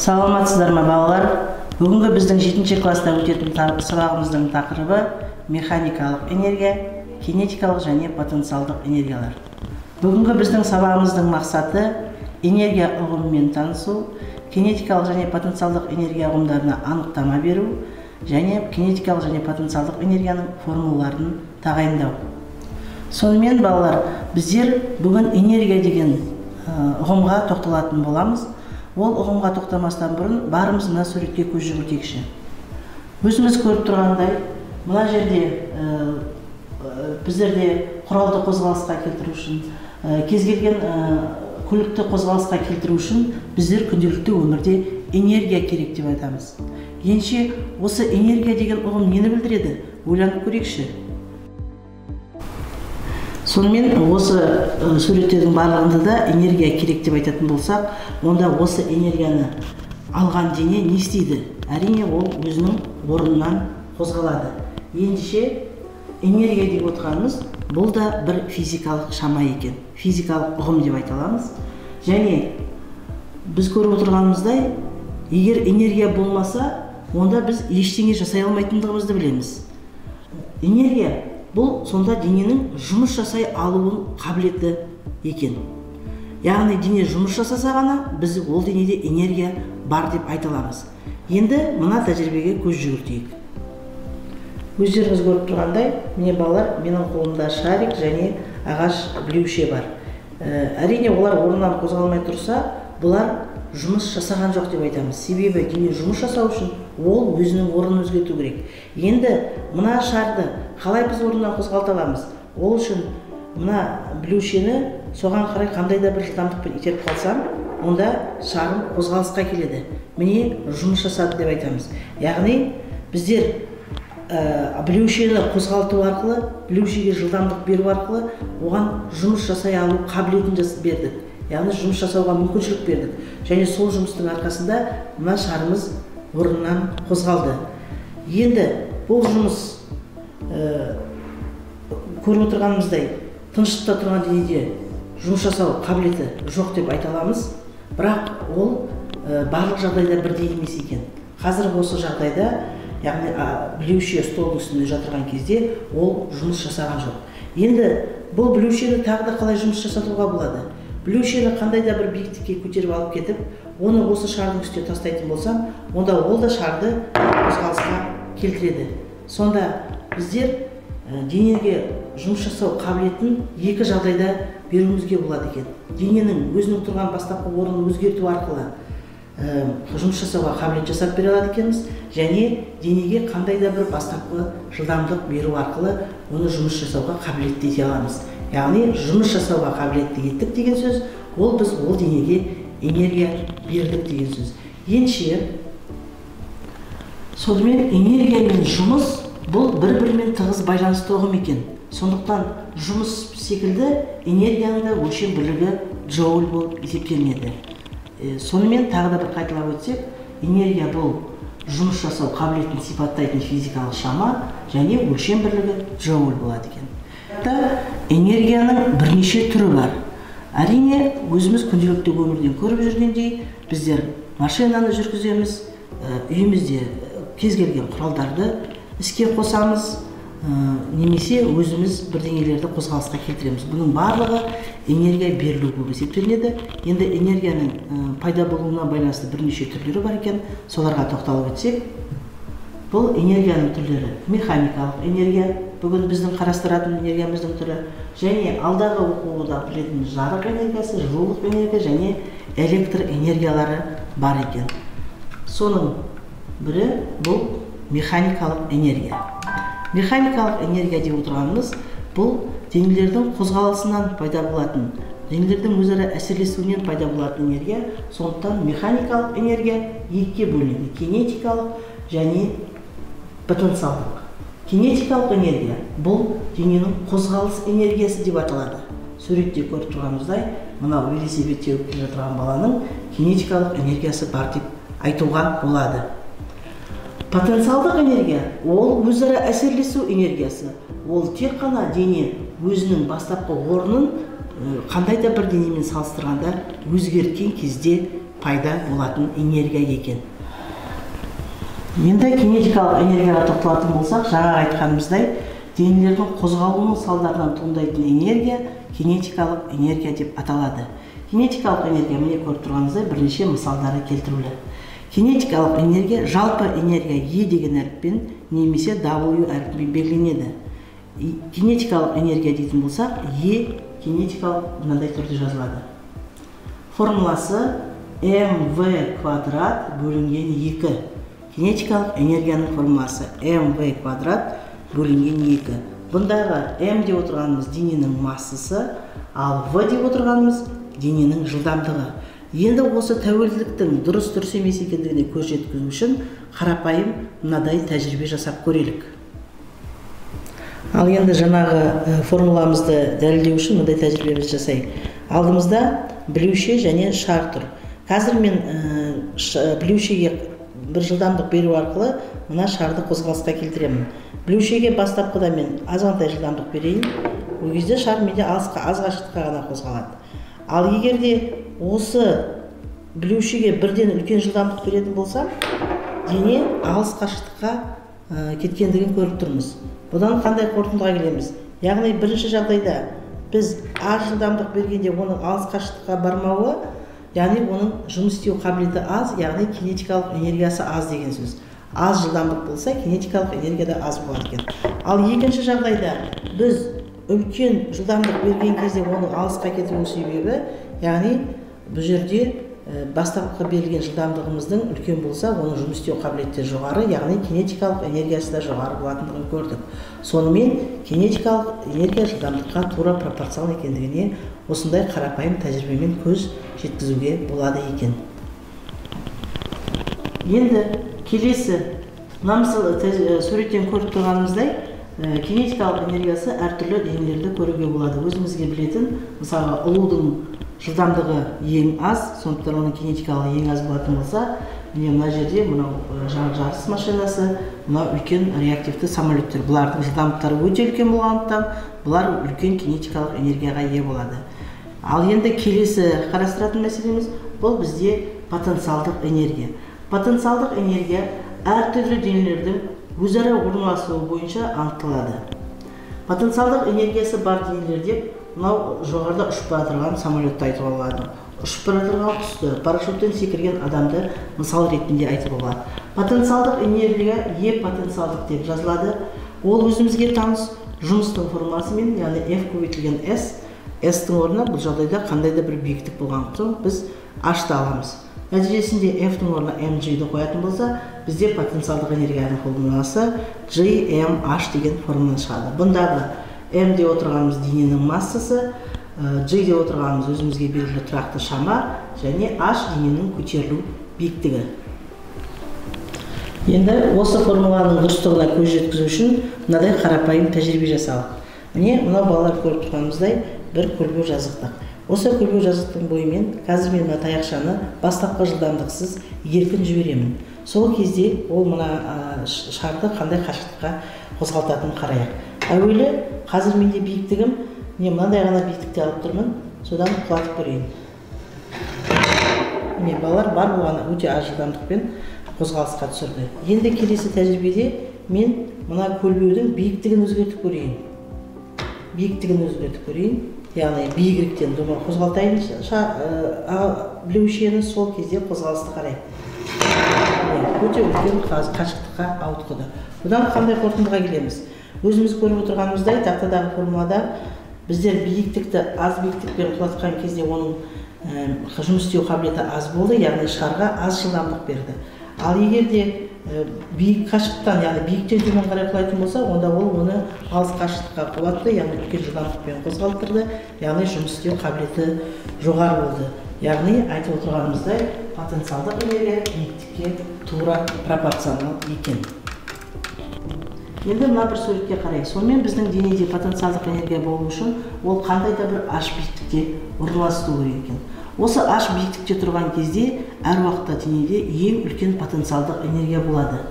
Саламатсыздар ма, балалар? Бүгінгі біздің 7 класста өтетін сабағымыздың тақырыбы механикалық энергия, кинетикалық және потенциалдық энергиялар. Бүгінгі біздің сабағымыздың мақсаты энергия ұғымымен танысу, кинетикалық және потенциалдық энергия ұғымдарына анықтама беру және кинетикалық және потенциалдық энергияның формулаларын тағайындау. Сонымен, балалар, біздер бүгін энергия деген ұғымға тоқталатын боламыз. Ол ұғымға тоқтамастан бұрын барымыз мына суретке көз жүгіртейікші. Өзіміз көріп тұрғандай, мына жерде біздерде құралды қозғалысқа келтіру үшін, кез келген көлікті қозғалысқа келтіру үшін біздер күнделікті өмірде энергия керек деп айтамыз. Ендеше осы энергия деген ұғым нені білдіреді? Ойланып көрейікші. Сонымен осы суреттердің барлығында да энергия керек деп айтатын болсақ, онда осы энергияны алған дене не істейді? Әрине, ол өзінің орнынан қозғалады. Ендеше энергия деп отырғанымыз бұл да бір физикалық шама екен, физикалық ұғым деп айта аламыз. Және біз көріп отырғанымыздай, егер энергия болмаса, онда біз ештеңе жасай алмайтындығымызды білеміз. Энергия бұл сонда дененің жұмыс жасай алуын қабілеті екен. Яғни дене жұмыс жасаса ғана біз ол денеде энергия бар деп айта аламыз. Енді мына тәжірибеге көз жүгіртейік. Өздеріңіз көріп тұрғандай, міне балалар, менің қолымда шарик және ағаш білеуше бар. Әрине, олар орнынан қозғалмай тұрса, бұлар жұмыс жасаған жоқ деп айтамыз. Себебі дене жұмыс жасау үшін ол өзінің орнын өзгерту керек. Енді мына шарды қалай біз орнынан қозғалта аламыз? Ол үшін мына білеушені соған қарай қандай да бір жылдамдықпен итеріп қалсам, онда шарым қозғалысқа келеді. Міне, жұмыс жасады деп айтамыз. Яғни біздер білеушені қозғалту арқылы, білеушеге жылдамдық беру арқылы оған жұмыс жасай алу қабілетін бердік. Яғни жұмыс жасауға мүмкіншілік бердік. Және сол жұмыстың арқасында мына шарымыз орнынан қозғалды. Енді бұл жұмыс көріп отырғанымыздай тыныштықта тұрған денеде жұмыс жасау қабілеті жоқ деп айта аламыз. Бірақ ол барлық жағдайда бірдей емес екен. Қазір осы жағдайда, яғни білеуше столдың үстінде жатырған кезде ол жұмыс жасаған жоқ. Енді бұл білеушені тағы да қалай жұмыс жасатуға болады? Білеушені қандай да бір биіктікке көтеріп алып кетіп, оны осы шардың үстіне тастайтын болсам, онда ол да шарды қозғалысқа келтіреді. Сонда біздер денеге жұмыс жасау қабілетін екі жағдайда беруімізге болады екен. Дененің өзінің тұрған бастапқы орнын өзгерту арқылы жұмыс жасауға қабілет жасап бере алады екенбіз, және денеге қандай да бір бастапқы жылдамдық беру арқылы оны жұмыс жасауға қабілетті ете аламыз. Яғни жұмыс жасауға қабілетті еттік деген сөз, ол біз ол денеге энергия бердік деген сөз. Ендеше сонымен энергия мен жұмыс бұл бір-бірімен тығыз байланысты ұғым екен. Сондықтан жұмыс секілді энергияның да өлшем бірлігі джоуль болып есептелінеді. Сонымен тағы да бір қайталап өтсек, энергия бұл жұмыс жасау қабілетін сипаттайтын физикалық шама және өлшем бірлігі джоуль болады екен. Энергияның бірнеше түрі бар. Әрине, өзіміз күнделікті өмірден көріп жүргендей, біздер машинаны жүргіземіз, үйімізде кез келген құралдарды іске қосамыз, немесе өзіміз бірдеңелерді қозғалысқа келтіреміз. Бұның барлығы энергия берілу болып есептелінеді. Енді энергияның пайда болуына байланысты бірнеше түрлері бар екен, соларға тоқталып өтсек. Бұл энергияның түрлері механикалық энергия, бүгін біздің қарастыратын энергиямыздың түрі, және алдағы оқуда білетін жарық энергиясы, жылулық энергия және электр энергиялары бар екен. Соның бірі бұл механикалық энергия. Механикалық энергия деп отырғанымыз бұл денелердің қозғалысынан пайда болатын, денелердің өзара әсерлесуінен пайда болатын энергия. Сондықтан механикалық энергия екіге бөлінеді: кинетикалық және потенциалдық. Кинетикалық энергия бұл дененің қозғалыс энергиясы деп аталады. Суретте көріп тұрғанымыздай, мынау велосипед теуіп келе жатқан баланың кинетикалық энергиясы бар деп айтуға болады. Потенциалдық энергия ол өзара әсерлесу энергиясы. Ол тек қана дене өзінің бастапқы орнын қандай да бір денемен салыстырғанда өзгерткен кезде пайда болатын энергия екен. Енді кинетикалық энергияға тоқталатын болсақ, жаңа айтқанымыздай, денелердің қозғалуының салдарынан туындайтын энергия кинетикалық энергия деп аталады. Кинетикалық энергия, міне көріп тұрғаныңыздай, бірнеше мысалдары келтірулі. Кинетикалық энергия жалпы энергия Е деген әріппен немесе W әрпімен белгіленеді. Кинетикалық энергия дейтін болсақ, Е кинетикалық мынандай түрде жазылады. Формуласы mv квадрат бөлінген 2. Кинетикалық энергияның формуласы mv квадрат бөлінген 2. Бұндағы m деп отырғанымыз дененің массасы, ал v деп отырғанымыз дененің жылдамдығы. Енді осы тәуелділіктің дұрыс емес екендігіне көз жеткізу үшін қарапайым мынадай тәжірибе жасап көрелік. Ал енді жаңағы формуламызды дәлелдеу үшін мынадай тәжірибемізді жасайық. Алдымызда білеуше және шар тұр. Қазір мен білеушеге бір жылдамдық беру арқылы мына шарды қозғалысқа келтіремін. Білеушеге бастапқыда мен азғантай жылдамдық берейін. Ол кезде шар менде аз қашықтыққа ғана қозғалады. Ал егер де осы білеушеге бірден үлкен жылдамдық беретін болсам, дене алыс қашықтыққа кеткендігін көріп тұрмыз. Бұдан қандай қорытындыға келеміз? Яғни бірінші жағдайда біз аз жылдамдық бергенде оның алыс қашықтыққа бармауы, яғни оның жұмыс істеу қабілеті аз, яғни кинетикалық энергиясы аз деген сөз. Аз жылдамдық болса, кинетикалық энергия да аз болады екен. Ал екінші жағдайда біз үлкен жылдамдық берген кезде оның алысқа кетуінің себебі, яғни бұл жерде бастапқы берілген жылдамдығымыздың үлкен болса, оның жұмыс істеу қабілеті жоғары, яғни кинетикалық энергиясы да жоғары болатындығын көрдік. Сонымен кинетикалық энергия жылдамдыққа тура пропорционал екендігіне осындай қарапайым тәжірибемен көз жеткізуге болады екен. Енді келесі мына суреттен көріп тұрғанымыздай, кинетикалық энергиясы әртүрлі денелерді көруге болады. Өзімізге білетін, мысалға, ұлудың жылдамдығы ең аз, сондықтан оның кинетикалық ең аз болатын болса, міне мына жерде мынау жарыс машинасы, мынау үлкен реактивті самолеттер. Бұлардың жылдамдықтары өте үлкен болғандықтан, бұлар үлкен кинетикалық энергияға ие болады. Ал енді келесі қарастыратын мәселеміз бұл бізде потенциалдық энергия. Потенциалдық энергия әртүрлі денелердің өзара орналасуы бойынша анықталады. Потенциалдық энергиясы бар денелер деп мынау жоғарыда ұшып бара тұрған самолетті айтуға болады. Ұшып бара тұрған құсты, парашюттен секірген адамды мысал ретінде айтуға болады. Потенциалдық энергия Е потенциалдық деп жазылады. Ол өзімізге таныс жұмыстың формуласымен, яғни F көбейтілген S, S-тің орнына бұл жағдайда қандай да бір биіктік болған соң біз H-ты аламыз. Нәтижесінде F-тің орнына mg-ді қоятын болса, бізде потенциалдық энергияның формуласы GMH деген формула шығады. Бұндағы M деп отырғанымыз дененің массасы, G деп отырғанымыз өзімізге белгілі тұрақты шама, және H дененің көтерілу биіктігі. Енді осы формуланың дұрыстығына көз жеткізу үшін мынадай қарапайым тәжірибе жасалып. Міне мынау балалар көріп тұрғанымыздай бір көлбеу жазықтық. Осы көлбеу жазықтың бойымен қазір мен мына таяқшаны бастапқы жылдамдықсыз еркін жіберемін. Сол кезде ол мына шарды қандай қашықтыққа қозғалтатынын қарайық. Әуелі қазір менде биіктігім, міне мынандай ғана биіктікте алып тұрмын, содан құлатып көрейін. Міне балалар бар болғаны өте аз жылдамдықпен қозғалысқа түсірді. Енді келесі тәжірибеде мен мына көлбеудің биіктігін өзгертіп көрейін. Биіктігін өзгертіп көрейін. Яғни биігіректен дома қозғалтайын білеушені, сол кезде қозғалысты қарайық. Өте үлкен қашықтыққа ауытқыды. Бұдан қандай қорытындыға келеміз? Өзіміз көріп отырғанымыздай, тақтадағы формулада біздер биіктікті аз биіктікпен құлатқан кезде оның жұмыс істеу қабілеті аз болды, яғни шарға аз жылдамдық берді. Ал егер де биік қашықтан, яғни биіктен төмен қарай құлайтын болса, онда ол оны алыс қашықтыққа құлатты, яғни үлкен жылдамдықпен қозғалттырды, яғни жұмыс істеу қабілеті жоғары болды. Яғни айтып отырғанымыздай, потенциалдық энергия биіктікке тура пропорционал екен. Енді мына бір суретке қарайық. Сонымен біздің денеде потенциалдық энергия болу үшін ол қандай да бір аш биіктікте орналасуы керек екен. Осы аш биіктікте тұрған кезде әр уақытта денеде ең үлкен потенциалдық энергия болады.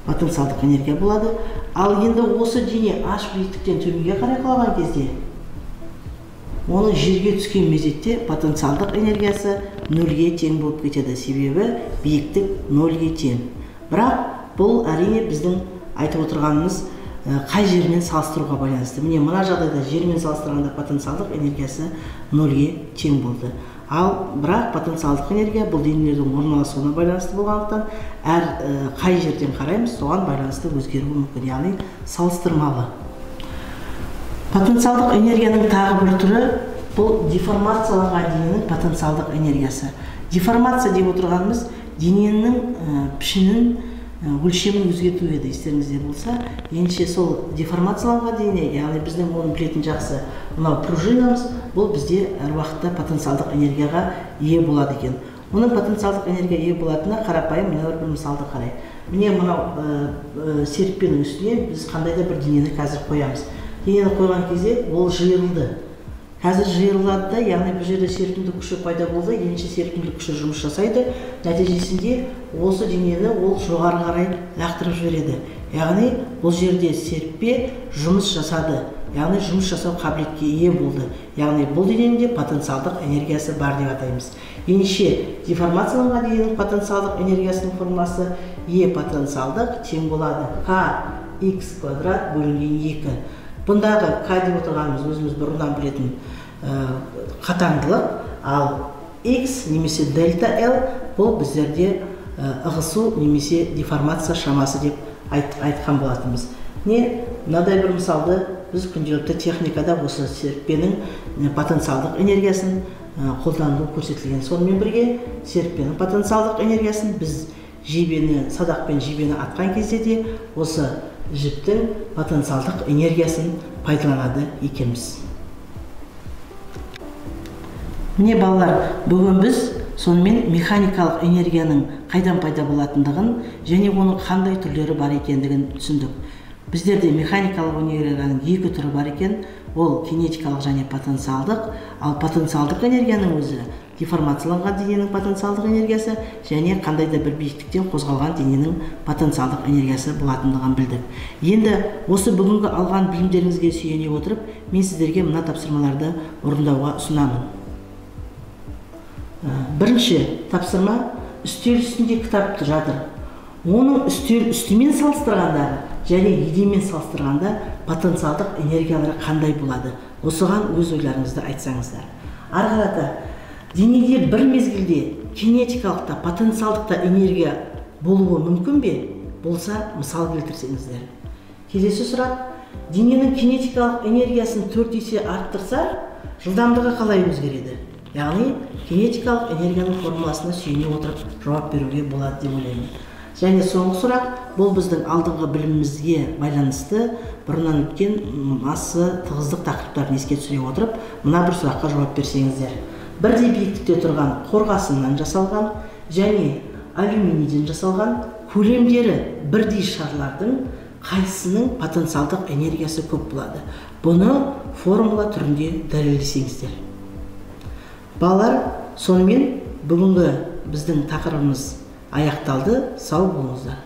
Потенциалдық энергия болады. Ал енді осы дене аш биіктіктен төменге қарай құлаған кезде Оның жерге түскен мезетте потенциалдық энергиясы нөлге тең болып кетеді, себебі биіктік нөлге тең. Бірақ бұл әрине біздің айтып отырғанымыз қай жермен салыстыруға байланысты. Міне, мына жағдайда жермен салыстырғанда потенциалдық энергиясы нөлге тең болды. Ал бірақ потенциалдық энергия бұл денелердің орналасуына байланысты болғандықтан әр қай жерден қараймыз, соған байланысты өзгеруі мүмкін, яғни салыстырмалы. Потенциалдық энергияның тағы бір түрі бұл деформацияланған дененің потенциалдық энергиясы. Деформация деп отырғанымыз дененің пішінін, өлшемін өзгерту еді, естеріңізде болса. Ендеше сол деформацияланған дене, яғни біздің оны білетін жақсы мынау пружинамыз, бұл бізде әр уақытта потенциалдық энергияға ие болады екен. Оның потенциалдық энергия ие болатынына қарапайым мына бір мысалды қарайық. Міне, мынау серіппенің үстіне біз қандай да бір денені қазір қоямыз. Денені қойған кезде ол жиырылды. Қазір жиырылады да, яғни бұл жерде серпімдік күші пайда болды, ендеше серпімдік күші жұмыс жасайды. Нәтижесінде осы денені ол жоғары қарай лақтырып жібереді. Яғни бұл жерде серіппе жұмыс жасады, яғни жұмыс жасау қабілетке ие болды. Яғни бұл дененің де потенциалдық энергиясы бар деп атаймыз. Ендеше деформацияланған дененің потенциалдық энергиясының формуласы Е потенциалдық тең болады К х квадрат бөлінген 2. Бұндағы К деп отырғанымыз өзіміз бұрыннан білетін қатаңдылық, ал X немесе дельта L бұл біздерде ығысу немесе деформация шамасы деп айтқан болатынбыз. Не, мынадай бір мысалды біз күнделікті техникада осы серіппенің потенциалдық энергиясын қолданылу көрсетілген. Сонымен бірге серіппенің потенциалдық энергиясын біз жебені, садақпен жебені атқан кезде де осы жіптің потенциалдық энергиясын пайдаланады екенбіз. Міне, балалар, бүгін біз сонымен механикалық энергияның қайдан пайда болатындығын және оның қандай түрлері бар екендігін түсіндік. Біздерде механикалық энергияның екі түрі бар екен, ол кинетикалық және потенциалдық. Ал потенциалдық энергияның өзі деформацияланған дененің потенциалдық энергиясы және қандай да бір биіктіктен қозғалған дененің потенциалдық энергиясы болатындығын білдік. Енді осы бүгінгі алған білімдеріңізге сүйене отырып, мен сіздерге мына тапсырмаларды орындауға ұсынамын. Бірінші тапсырма: үстел үстінде кітап жатыр. Оның үстел үстімен салыстырғанда және еденмен салыстырғанда потенциалдық энергиялары қандай болады? Осыған өз ойларыңызды айтсаңыздар. Ары қарата, денеде бір мезгілде кинетикалық та потенциалдық та энергия болуы мүмкін бе? Болса, мысал келтірсеңіздер. Келесі сұрақ: дененің кинетикалық энергиясын 4 есе арттырса, жылдамдығы қалай өзгереді? Яғни кинетикалық энергияның формуласына сүйене отырып жауап беруге болады деп ойлаймын. Және соңғы сұрақ, бұл біздің алдыңғы білімімізге байланысты бұрыннан өткен масса тығыздық тақырыптарын еске түсіре отырып, мына бір сұраққа жауап берсеңіздер. Бірдей биіктікте тұрған қорғасыннан жасалған және алюминийден жасалған көлемдері бірдей шарлардың қайсысының потенциалдық энергиясы көп болады? Бұны формула түрінде дәлелдесеңіздер. Балалар, сонымен бүгінгі біздің тақырыбымыз аяқталды. Сау болыңыздар.